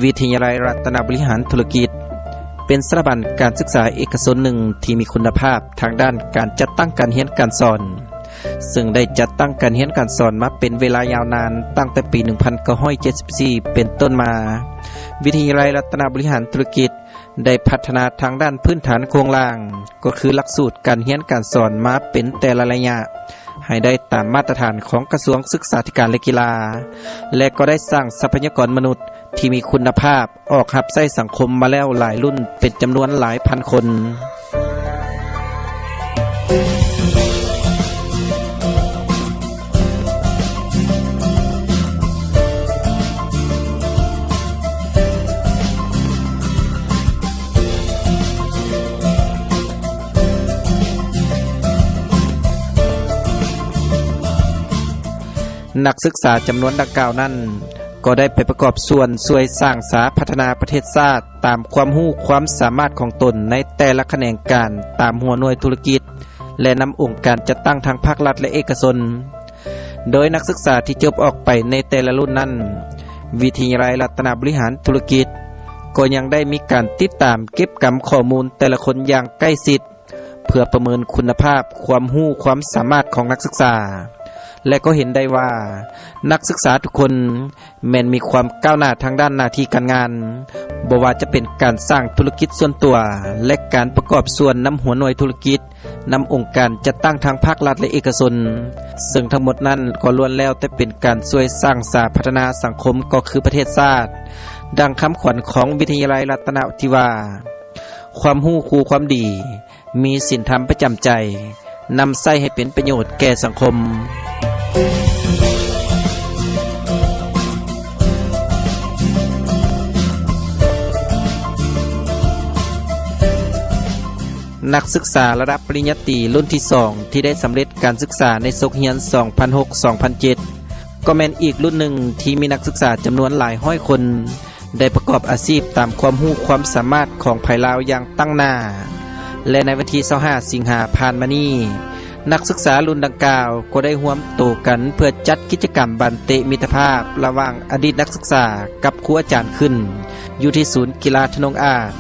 ວິທະຍາໄລລັດຕະນະບໍລິຫານທຸລະກິດ ເປັນສະຖາບັນການສຶກສາເອກະຊົນໜຶ່ງທີ່ມີຄຸນນະພາບທາງດ້ານການຈັດຕັ້ງການຮຽນການສອນ, ເຊິ່ງໄດ້ຈັດຕັ້ງການຮຽນການສອນມາເປັນເວລາຍາວນານ, ຕັ້ງແຕ່ປີໜຶ່ງພັນເກົ້າຮ້ອຍເຈັດສິບສີ່ເປັນຕົ້ນມາ. ວິທະຍາໄລລັດຕະນະບໍລິຫານທຸລະກິດ ໄດ້ພັດທະນາທາງດ້ານພື້ນຖານໂຄງລ່າງ, ກໍຄືຫຼັກສູດການຮຽນການສອນມາເປັນແຕ່ລະໄລຍະ ໃຫ້ໄດ້ຕາມມາດຕະຖານຂອງກະຊວງສຶກສາທິການ ແລະ ກິລາ ແລະ ກໍໄດ້ສ້າງຊັບພະຍາກອນມະນຸດທີ່ມີຄຸນນະພາບອອກຮັບໃຊ້ສັງຄົມມາແລ້ວຫຼາຍລຸ້ນເປັນຈຳນວນຫຼາຍພັນຄົນ. ນັກສຶກສາຈຳນວນດັ່ງກ່າວນັ້ນ ກໍໄດ້ໄປປະກອບສ່ວນຊ່ວຍສ້າງສາພັດທະນາປະເທດຊາດ ຕາມຄວາມຮູ້ຄວາມສາມາດຂອງຕົນໃນແຕ່ລະຂະແໜງການ ຕາມຫົວໜ່ວຍທຸລະກິດ ແລະ ນຳອົງການຈັດຕັ້ງທາງພາກລັດ ແລະ ເອກະຊົນ. ໂດຍນັກສຶກສາທີ່ຈົບອອກໄປໃນແຕ່ລະລຸ້ນນັ້ນ, ວິທະຍາໄລລັດຕະນະບໍລິຫານທຸລະກິດ ກໍຍັງໄດ້ມີການຕິດຕາມເກັບກຳຂໍ້ມູນແຕ່ລະຄົນຢ່າງໃກ້ຊິດ ເພື່ອປະເມີນຄຸນນະພາບຄວາມຮູ້ຄວາມສາມາດຂອງນັກສຶກສາ ແລະ ກໍເຫັນໄດ້ວ່ານັກສຶກສາທຸກຄົນ ແມ່ນມີຄວາມກ້າວໜ້າທາງດ້ານໜ້າທີ່ການງານ, ບໍ່ວ່າຈະເປັນການສ້າງທຸລະກິດສ່ວນຕົວ ແລະ ການປະກອບສ່ວນນຳຫົວໜ່ວຍທຸລະກິດ, ນຳອົງການຈັດຕັ້ງທາງພາກລັດ ແລະ ເອກະຊົນ, ເຊິ່ງທັງໝົດນັ້ນກໍລ້ວນແລ້ວແຕ່ເປັນການຊ່ວຍສ້າງສາພັດທະນາສັງຄົມ ກໍຄືປະເທດຊາດ. ດັ່ງຄຳຂວັນຂອງວິທະຍາໄລລັດຕະນະທີ່ວ່າ, ຄວາມຮູ້ຄູ່ຄວາມດີ ມີສິນທຳປະຈຳໃຈ, ນຳໃຊ້ໃຫ້ເປັນປະໂຫຍດແກ່ສັງຄົມ. ນັກສຶກສາລະດັບປະລິນຍາຕີລຸ້ນທີສອງ ທີ່ໄດ້ສຳເລັດການສຶກສາໃນສົກຮຽນສອງພັນຫົກ ສອງພັນເຈັດ ກໍແມ່ນອີກລຸ້ນໜຶ່ງທີ່ມີນັກສຶກສາຈຳນວນຫຼາຍຮ້ອຍຄົນ ໄດ້ປະກອບອາຊີບຕາມຄວາມຮູ້ຄວາມສາມາດຂອງໃຜລາວຢ່າງຕັ້ງໜ້າ ແລະ ໃນວັນທີຊາວຫ້າ ສິງຫາຜ່ານມານີ້, ນັກສຶກສາລຸ້ນດັ່ງກ່າວກໍໄດ້ຮວມໂຕກັນເພື່ອຈັດກິດຈະກຳບານເຕະມິດຕະພາບລະຫວ່າງອະດີດນັກສຶກສາກັບຄູອາຈານຂຶ້ນ ຢູ່ທີ່ສູນກິລາທະນົງອາດ,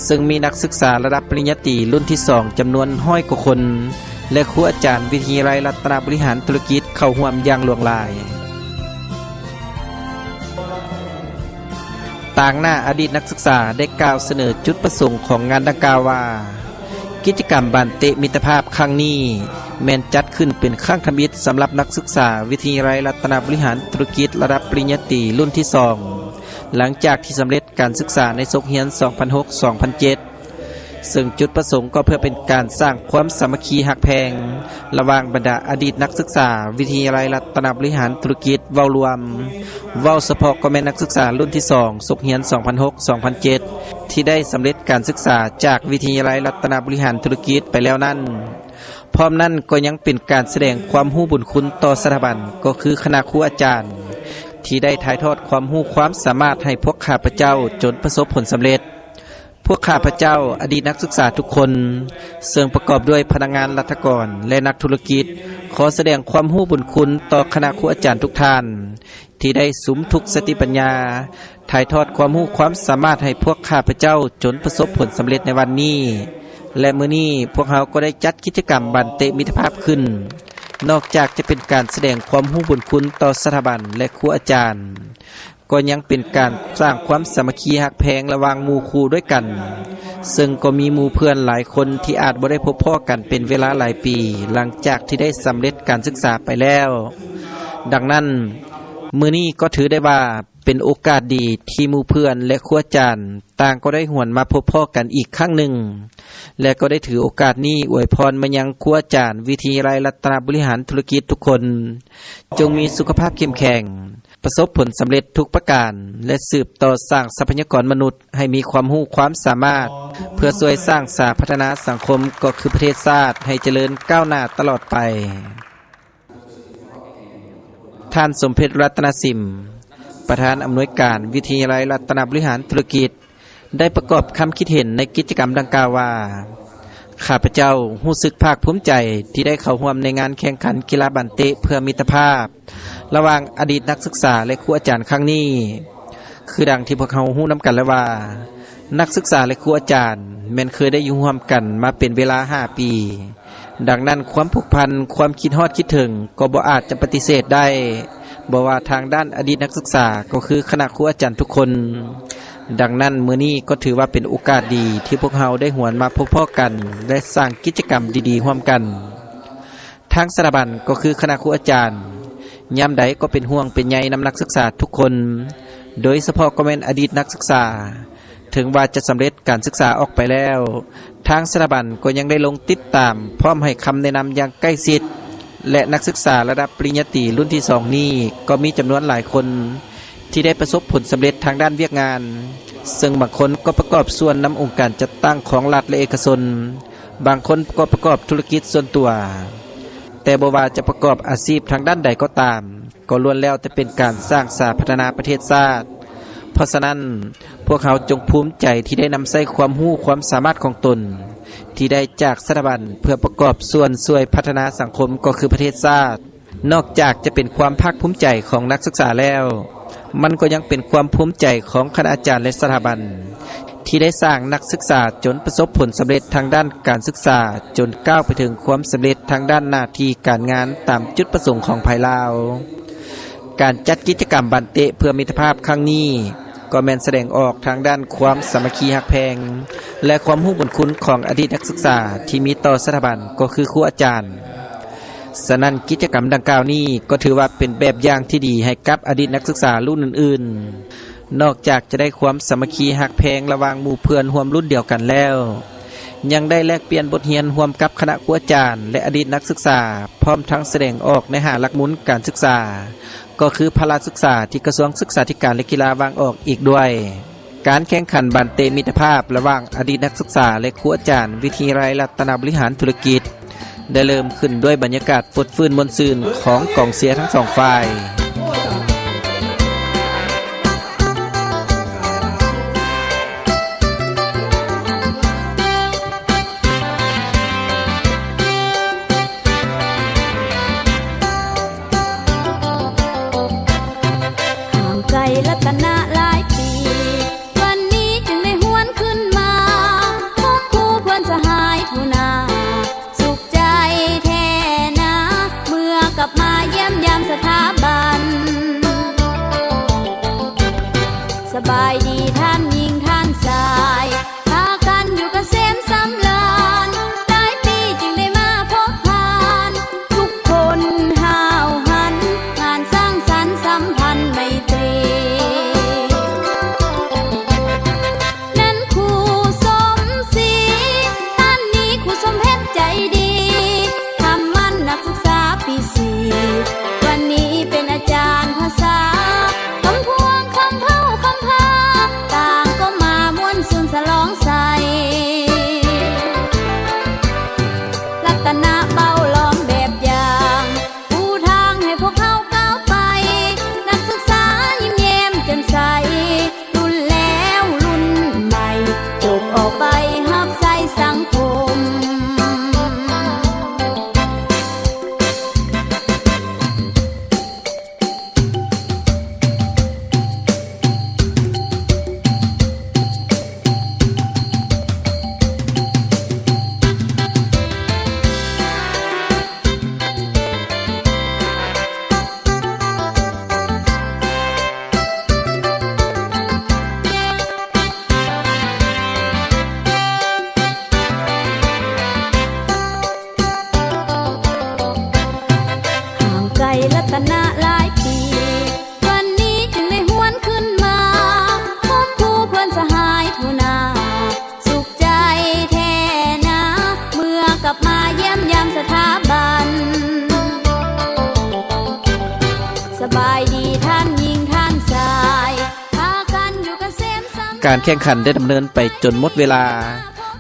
ເຊິ່ງມີນັກສຶກສາລະດັບປະລິນຍາຕີລຸ້ນທີສອງ ຈຳນວນຮ້ອຍກວ່າຄົນ ແລະ ຄູອາຈານວິທະຍາໄລລັດຕະນະບໍລິຫານທຸລະກິດເຂົ້າຮ່ວມຢ່າງຫຼວງຫຼາຍ. ຕາງໜ້າອະດີດນັກສຶກສາໄດ້ກ່າວສະເໜີຈຸດປະສົງຂອງງານດັ່ງກ່າວວ່າ, ກິດຈະກຳບານເຕະມິດຕະພາບຄັ້ງນີ້ ແມ່ນຈັດຂຶ້ນເປັນຄັ້ງທຳອິດສຳລັບນັກສຶກສາວິທະຍາໄລລັດຕະນະບໍລິຫານທຸລະກິດລະດັບປະລິນຍາຕີລຸ້ນທີສອງ ຫຼັງຈາກທີ່ສຳເລັດການສຶກສາໃນສົກຮຽນສອງພັນຫົກ ສອງພັນເຈັດ ເຊິ່ງຈຸດປະສົງກໍເພື່ອເປັນການສ້າງຄວາມສາມັກຄີຮັກແພງລະຫວ່າງບັນດາອະດີດນັກສຶກສາວິທະຍາໄລລັດຕະນະບໍລິຫານທຸລະກິດເວົ້າລວມ, ເວົ້າສະເພາະກໍແມ່ນນັກສຶກສາລຸ້ນທີສອງ ສົກຮຽນສອງພັນຫົກ ສອງພັນເຈັດ ທີ່ໄດ້ສຳເລັດການສຶກສາຈາກວິທະຍາໄລລັດຕະນະບໍລິຫານທຸລະກິດໄປແລ້ວນັ້ນ. ພ້ອມນັ້ນກໍຍັງເປັນການສະແດງຄວາມຮູ້ບຸນຄຸນຕໍ່ສະຖາບັນ ກໍຄືຄະນະຄູອາຈານ ທີ່ໄດ້ຖ່າຍທອດຄວາມຮູ້ຄວາມສາມາດໃຫ້ພວກຂ້າພະເຈົ້າຈົນປະສົບຜົນສຳເລັດ. ພວກຂ້າພະເຈົ້າ, ອະດີດນັກສຶກສາທຸກຄົນ, ເຊິ່ງປະກອບດ້ວຍພະນັກງານລັດຖະກອນ ແລະ ນັກທຸລະກິດ, ຂໍສະແດງຄວາມຮູ້ບຸນຄຸນຕໍ່ຄະນະຄູອາຈານທຸກທ່ານ ທີ່ໄດ້ສຸມທຸກສະຕິປັນຍາ, ຖ່າຍທອດຄວາມຮູ້ຄວາມສາມາດໃຫ້ພວກຂ້າພະເຈົ້າຈົນປະສົບຜົນສຳເລັດໃນວັນນີ້ ແລະ ມື້ນີ້ພວກເຮົາກໍໄດ້ຈັດກິດຈະກຳບານເຕະມິດຕະພາບຂຶ້ນ. ນອກຈາກຈະເປັນການສະແດງຄວາມຮູ້ບຸນຄຸນຕໍ່ສະຖາບັນ ແລະ ຄູອາຈານ, ກໍຍັງເປັນການສ້າງຄວາມສາມັກຄີຮັກແພງລະຫວ່າງໝູ່ຄູ່ດ້ວຍກັນ, ເຊິ່ງກໍມີໝູ່ເພື່ອນຫຼາຍຄົນທີ່ອາດບໍ່ໄດ້ພົບພໍ້ກັນເປັນເວລາຫຼາຍປີ ຫຼັງຈາກທີ່ໄດ້ສຳເລັດການສຶກສາໄປແລ້ວ. ດັ່ງນັ້ນ, ມື້ນີ້ກໍຖືໄດ້ວ່າເປັນໂອກາດດີທີ່ໝູ່ເພື່ອນ ແລະ ຄູອາຈານຕ່າງກໍໄດ້ຫວນມາພົບພໍ້ກັນອີກຄັ້ງໜຶ່ງ ແລະ ກໍໄດ້ຖືໂອກາດນີ້ອວຍພອນມາຍັງຄູອາຈານວິທະຍາໄລລັດຕະນະບໍລິຫານທຸລະກິດທຸກຄົນ, ຈົ່ງມີສຸຂະພາບເຂັ້ມແຂງ, ປະສົບຜົນສຳເລັດທຸກປະການ ແລະ ສືບຕໍ່ສ້າງຊັບພະຍາກອນມະນຸດໃຫ້ມີຄວາມຮູ້ຄວາມສາມາດ ເພື່ອຊ່ວຍສ້າງສາພັດທະນາສັງຄົມ ກໍຄືປະເທດຊາດ ໃຫ້ຈະເລີນກ້າວໜ້າຕະຫຼອດໄປ. ທ່ານ ສົມເພັດ ລັດຕະນະສິມ, ປະທານອຳນວຍການວິທະຍາໄລລັດຕະນະບໍລິຫານທຸລະກິດ, ໄດ້ປະກອບຄຳຄິດເຫັນໃນກິດຈະກຳດັ່ງກ່າວວ່າ, ຂ້າພະເຈົ້າຮູ້ສຶກພາກພູມໃຈທີ່ໄດ້ເຂົ້າຮ່ວມໃນງານແຂ່ງຂັນກິລາບານເຕະເພື່ອມິດຕະພາບ ລະຫວ່າງອະດີດນັກສຶກສາ ແລະ ຄູອາຈານຄັ້ງນີ້. ຄືດັ່ງທີ່ພວກເຮົາຮູ້ນຳກັນແລ້ວວ່າ ນັກສຶກສາ ແລະ ຄູອາຈານ ແມ່ນເຄີຍໄດ້ຢູ່ຮ່ວມກັນມາເປັນເວລາຫ້າປີ. ດັ່ງນັ້ນ ຄວາມຜູກພັນ, ຄວາມຄິດຮອດຄິດເຖິງ ກໍບໍ່ອາດຈະປະຕິເສດໄດ້, ບໍ່ວ່າທາງດ້ານອະດີດນັກສຶກສາ ກໍຄືຄະນະຄູອາຈານທຸກຄົນ. ດັ່ງນັ້ນ ມື້ນີ້ກໍຖືວ່າເປັນໂອກາດດີທີ່ພວກເຮົາໄດ້ຫວນມາພົບພໍ້ກັນ ແລະ ສ້າງກິດຈະກຳດີໆຮ່ວມກັນ. ທາງສະຖາບັນກໍຄືຄະນະຄູອາຈານ ຍາມໃດກໍເປັນຫ່ວງເປັນໃຍນຳນັກສຶກສາທຸກຄົນ, ໂດຍສະເພາະກໍແມ່ນອະດີດນັກສຶກສາ. ເຖິງວ່າຈະສຳເລັດການສຶກສາອອກໄປແລ້ວ, ທາງສະຖາບັນກໍຍັງໄດ້ລົງຕິດຕາມ ພ້ອມໃຫ້ຄຳແນະນຳຢ່າງໃກ້ຊິດ ແລະ ນັກສຶກສາລະດັບປະລິນຍາຕີລຸ້ນທີສອງນີ້ ກໍມີຈຳນວນຫຼາຍຄົນ ທີ່ໄດ້ປະສົບຜົນສຳເລັດທາງດ້ານວຽກງານ, ເຊິ່ງບາງຄົນກໍປະກອບສ່ວນນຳອົງການຈັດຕັ້ງຂອງລັດ ແລະ ເອກະຊົນ, ບາງຄົນກໍປະກອບທຸລະກິດສ່ວນຕົວ. ແຕ່ບໍ່ວ່າຈະປະກອບອາຊີບທາງດ້ານໃດກໍຕາມ, ກໍລ້ວນແລ້ວແຕ່ເປັນການສ້າງສາພັດທະນາປະເທດຊາດ. ເພາະສະນັ້ນ, ພວກເຮົາຈົ່ງພູມໃຈທີ່ໄດ້ນຳໃຊ້ຄວາມຮູ້ຄວາມສາມາດຂອງຕົນ ທີ່ໄດ້ຈາກສະຖາບັນ ເພື່ອປະກອບສ່ວນຊ່ວຍພັດທະນາສັງຄົມ ກໍຄືປະເທດຊາດ. ນອກຈາກຈະເປັນຄວາມພາກພູມໃຈຂອງນັກສຶກສາແລ້ວ, ມັນກໍຍັງເປັນຄວາມພູມໃຈຂອງຄະນະອາຈານ ແລະ ສະຖາບັນ ທີ່ໄດ້ສ້າງນັກສຶກສາຈົນປະສົບຜົນສຳເລັດທາງດ້ານການສຶກສາ, ຈົນກ້າວໄປເຖິງຄວາມສຳເລັດທາງດ້ານໜ້າທີ່ການງານຕາມຈຸດປະສົງຂອງໃຜລາວ. ການຈັດກິດຈະກຳບານເຕະເພື່ອມິດຕະພາບຄັ້ງນີ້ ກໍແມ່ນສະແດງອອກທາງດ້ານຄວາມສາມັກຄີຮັກແພງ ແລະ ຄວາມຮູ້ບຸນຄຸນຂອງອະດີດນັກສຶກສາທີ່ມີຕໍ່ສະຖາບັນ ກໍຄືຄູອາຈານ. ສະນັ້ນ ກິດຈະກຳດັ່ງກ່າວນີ້ກໍຖືວ່າເປັນແບບຢ່າງທີ່ດີໃຫ້ກັບອະດີດນັກສຶກສາລຸ້ນອື່ນໆ. ນອກຈາກຈະໄດ້ຄວາມສາມັກຄີຮັກແພງລະຫວ່າງໝູ່ເພື່ອນຮ່ວມລຸ້ນດຽວກັນແລ້ວ, ຍັງໄດ້ແລກປ່ຽນບົດຮຽນຮ່ວມກັບຄະນະຄູອາຈານ ແລະ ອະດີດນັກສຶກສາ, ພ້ອມທັງສະແດງອອກໃນຫ້າຫຼັກມູນການສຶກສາ, ກໍຄືພະລາສຶກສາທີ່ກະຊວງສຶກສາທິການ ແລະ ກິລາວາງອອກອີກດ້ວຍ. ການແຂ່ງຂັນບານເຕະມິດຕະພາບລະຫວ່າງອະດີດນັກສຶກສາ ແລະ ຄູອາຈານວິທະຍາໄລລັດຕະນະບໍລິຫານທຸລະກິດ ໄດ້ເລີ່ມຂຶ້ນດ້ວຍບັນຍາກາດຟົດຟື້ນມ່ວນຊື່ນຂອງກອງເຊຍທັງສອງຝ່າຍ. ຫ່າງໄກລັດຕະນະຫຼາຍປີ ວັນນີ້ຈຶ່ງໄດ້ຫວນຄືນມາ ພົບຄູ່ເພື່ອນສະຫາຍຜູ້ໜ້າ ສຸກໃຈແທ້ນາ ເມື່ອກັບມາຢ້ຽມຢາມສະຖາບັນ. ສະບາຍດີທ່ານຍິງທ່ານຊາຍ ພາກັນຢູ່ກະເສມສຳລານ ຫຼາຍປີຈຶ່ງໄດ້ມາພົບຜ່ານ ທຸກຄົນຫ້າວຫັນ ງານສ້າງສັນສຳພັນໄມຕີ. ນັ້ນຄູສົມສີ ທ່ານນີ້ຄູສົມເພັດໃຈດີ ທຳມັນນັກສຶກສາປີສີ່ ວັນນີ້ເປັນອາຈານພາສາ ຄຳພວງຄຳເພົາຄຳພາ ຕ່າງກໍມາມ່ວນຊື່ນສະຫຼອງໄຊ. ລັດຕະນະເບົາຫຼອມແບບຢ່າງ ປູທາງໃຫ້ພວກເຮົາກ້າວໄປ ນັກສຶກສາຍິ້ມແຍ້ມແຈ່ມໃສ ລຸ້ນແລ້ວລຸ້ນໃໝ່ ຈົບອອກໄປຮັບໃຊ້ສັງຄົມ. ຫ່າງໄກລັດຕະນະຫຼາຍປີ ວັນນີ້ຈຶ່ງໄດ້ຫວນຄືນມາ ພົບຄູ່ເພື່ອນສະຫາຍຜູ້ໜ້າ ສຸກໃຈແທ້ນາ ເມື່ອກັບມາຢ້ຽມຢາມສະຖາບັນ. ສະບາຍດີທ່ານຍິງທ່ານຊາຍ ພາກັນຢູ່ກະເສມສຳ ການແຂ່ງຂັນໄດ້ດຳເນີນໄປຈົນໝົດເວລາ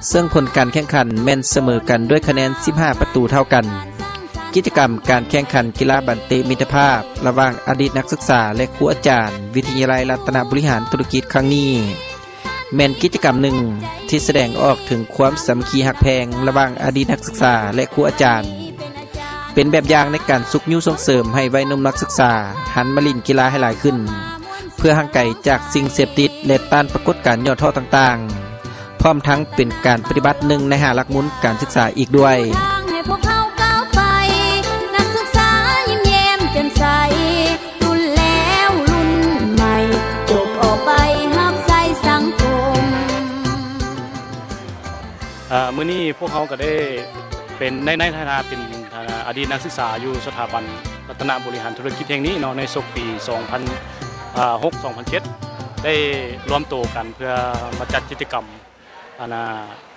ເຊິ່ງຜົນການແຂ່ງຂັນແມ່ນສະເໝີກັນດ້ວຍຄະແນນສິບຫ້າປະຕູເທົ່າກັນ. ກິດຈະກຳການແຂ່ງຂັນກິລາບານເຕະມິດຕະພາບລະຫວ່າງອະດີດນັກສຶກສາ ແລະ ຄູອາຈານວິທະຍາໄລລັດຕະນະບໍລິຫານທຸລະກິດຄັ້ງນີ້ ແມ່ນກິດຈະກຳໜຶ່ງທີ່ສະແດງອອກເຖິງຄວາມສາມັກຄີຮັກແພງລະຫວ່າງອະດີດນັກສຶກສາ ແລະ ຄູອາຈານ, ເປັນແບບຢ່າງໃນການຊຸກຍູ້ສົ່ງເສີມໃຫ້ໄວໜຸ່ມນັກສຶກສາຫັນມາຫຼິ້ນກິລາໃຫ້ຫຼາຍຂຶ້ນ ເພື່ ພື່ອຫ່າງໄກຈາກສິ່ງເສບຕິດ ແລະ ຕ້ານປາກົດການຫຍໍ້ທໍ້ຕ່າງໆ, ພ້ອມທັງເປັນການປະຕິບັດໜຶ່ງໃນຫ້າຫຼັກມູນການສຶກສາອີກດ້ວຍ. ທາງໃຫ້ພວກເຮົາກ້າວໄປ ນັກສຶກສາຍິ້ມແຍ້ມແຈ່ມໃສ ລຸ້ນແລ້ວລຸ້ນໃໝ່ ຈົບອອກໄປຮັບໃຊ້ສັງຄົມ. ເອີ ມື້ນີ້ພວກເຮົາກໍໄດ້ເປັນ ໃນ ໃນຖານະເປັນ ອາ ອະດີດນັກສຶກສາຢູ່ສະຖາບັນລັດຕະນະບໍລິຫານທຸລະກິດແຫ່ງນີ້ເນາະ ໃນສົກປີສອງພັນຫົກ ສອງພັນເຈັດ ໄດ້ລວມໂຕກັນເພື່ອມາຈັດກິດຈະກຳ ອັນນ່າ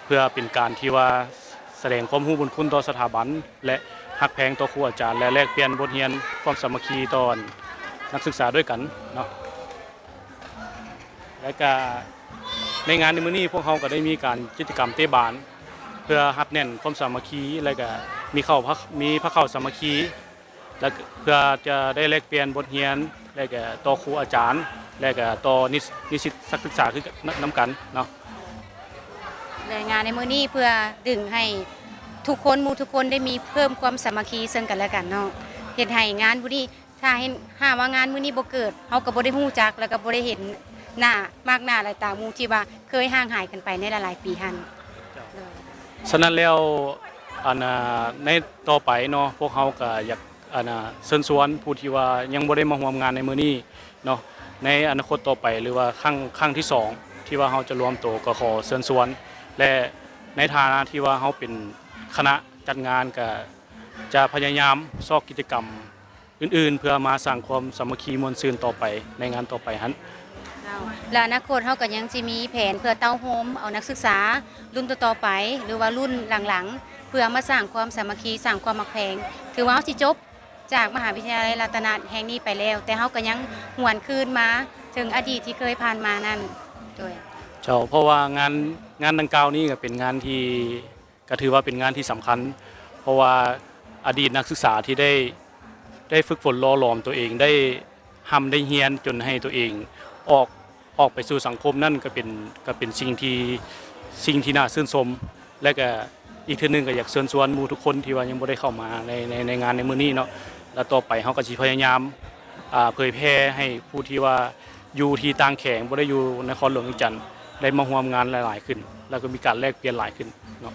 ເພື່ອເປັນການທີ່ວ່າສະແດງຄວາມຮູ້ບຸນຄຸນຕໍ່ສະຖາບັນ ແລະ ຮັກແພງຕໍ່ຄູອາຈານ ແລະ ແລກປ່ຽນບົດຮຽນຄວາມສາມັກຄີຕໍ່ນັກສຶກສາດ້ວຍກັນເນາະ. ແລະກະໃນງານໃນມື້ນີ້ ພວກເຮົາກໍໄດ້ມີການກິດຈະກຳເຕະບານ ເພື່ອຮັດແໜ້ນຄວາມສາມັກຄີ ແລະກະມີເຂົ້າ ມີພາເຂົ້າສາມັກຄີ ແລະ ເພື່ອຈະໄດ້ແລກປ່ຽນບົດຮຽນ ແລະກະຕໍ່ຄູອາຈານ ແລະກະຕໍ່ນິ ນິສິດນັກສຶກສາຄືນຳກັນເນາະ. ແລະງານໃນມື້ນີ້ເພື່ອດຶງໃຫ້ທຸກຄົນ ໝູ່ທຸກຄົນໄດ້ມີເພີ່ມຄວາມສາມັກຄີເຊິ່ງກັນແລະກັນເນາະ ເຮັດໃຫ້ງານມື້ນີ້ ຖ້າເຫັນ ຫາວ່າງານມື້ນີ້ບໍ່ເກີດ ເຮົາກໍບໍ່ໄດ້ຮູ້ຈັກ ແລ້ວກໍບໍ່ໄດ້ເຫັນໜ້າ ມາກໜ້າຫຼາຍຕາໝູ່ທີ່ວ່າເຄີຍຫ່າງຫາຍກັນໄປໃນຫຼາຍໆປີຫັ້ນ. ເຈົ້າ. ໂດຍ. ສະນັ້ນແລ້ວ ອັນ ອາ ໃນຕໍ່ໄປເນາະ ພວກເຮົາກໍຢາກ ອັນ ອາ ເຊີນຊວນຜູ້ທີ່ວ່າຍັງບໍ່ໄດ້ມາຮ່ວມງານໃນມື້ນີ້ເນາະ ໃນອະນາຄົດຕໍ່ໄປ ຫຼືວ່າຄັ້ງ ຄັ້ງທີສອງ ທີ່ວ່າເຮົາຈະລວມໂຕ ກໍຂໍເຊີນຊວນ ແລະ ໃນຖານະທີ່ວ່າເຮົາເປັນຄະນະຈັດງານ ກໍຈະພະຍາຍາມຊອກກິດຈະກຳ ອື່ນໆ ເພື່ອມາສ້າງຄວາມສາມັກຄີມ່ວນຊື່ນຕໍ່ໄປໃນງານຕໍ່ໄປຫັ້ນ. ເຈົ້າ. ແລະ ອະນາຄົດເຮົາກໍຍັງຊິມີແຜນເພື່ອເຕົ້າໂຮມເອົານັກສຶກສາລຸ້ນຕໍ່ໆໄປ ຫຼືວ່າລຸ້ນຫຼັງໆ ເພື່ອມາສ້າງຄວາມສາມັກຄີ ສ້າງຄວາມຮັກແພງ. ຖືວ່າເຮົາຊິຈົບຈາກມະຫາວິທະຍາໄລລັດຕະນະແຫ່ງນີ້ໄປແລ້ວ ແຕ່ເຮົາກໍຍັງຫວນຄືນມາເຖິງອະດີດທີ່ເຄີຍຜ່ານມານັ້ນ. ໂດຍ. ເຈົ້າ. ເພາະວ່າງານ ງານດັ່ງກ່າວນີ້ກໍເປັນງານທີ່ ກໍຖືວ່າເປັນງານທີ່ສຳຄັນ ເພາະວ່າອະດີດນັກສຶກສາທີ່ໄດ້ ໄດ້ຝຶກຝົນຫຼໍ່ຫຼອມຕົວເອງ ໄດ້ຮ່ຳໄດ້ຮຽນຈົນໃຫ້ຕົວເອງອອກ ອອກໄປສູ່ສັງຄົມນັ້ນ ກໍເປັນ ກໍເປັນສິ່ງທີ່ ສິ່ງທີ່ໜ້າຊື່ນຊົມ ແລະກະອີກເທື່ອໜຶ່ງກໍຢາກເຊີນຊວນໝູ່ທຸກຄົນທີ່ວ່າຍັງບໍ່ໄດ້ເຂົ້າມາໃນ ໃນ ໃນງານໃນມື້ນີ້ເນາະ ແລະຕໍ່ໄປເຮົາກໍຊິພະຍາຍາມ ອາ ເຜີຍແຜ່ໃຫ້ຜູ້ທີ່ວ່າຢູ່ທີ່ຕ່າງແຂວງ ບໍ່ໄດ້ຢູ່ນະຄອນຫຼວງວຽງຈັນ ໄດ້ມາຮ່ວມງານຫຼາຍໆຂຶ້ນ ແລ້ວກໍມີການແລກປ່ຽນຫຼາຍຂຶ້ນເນາະ.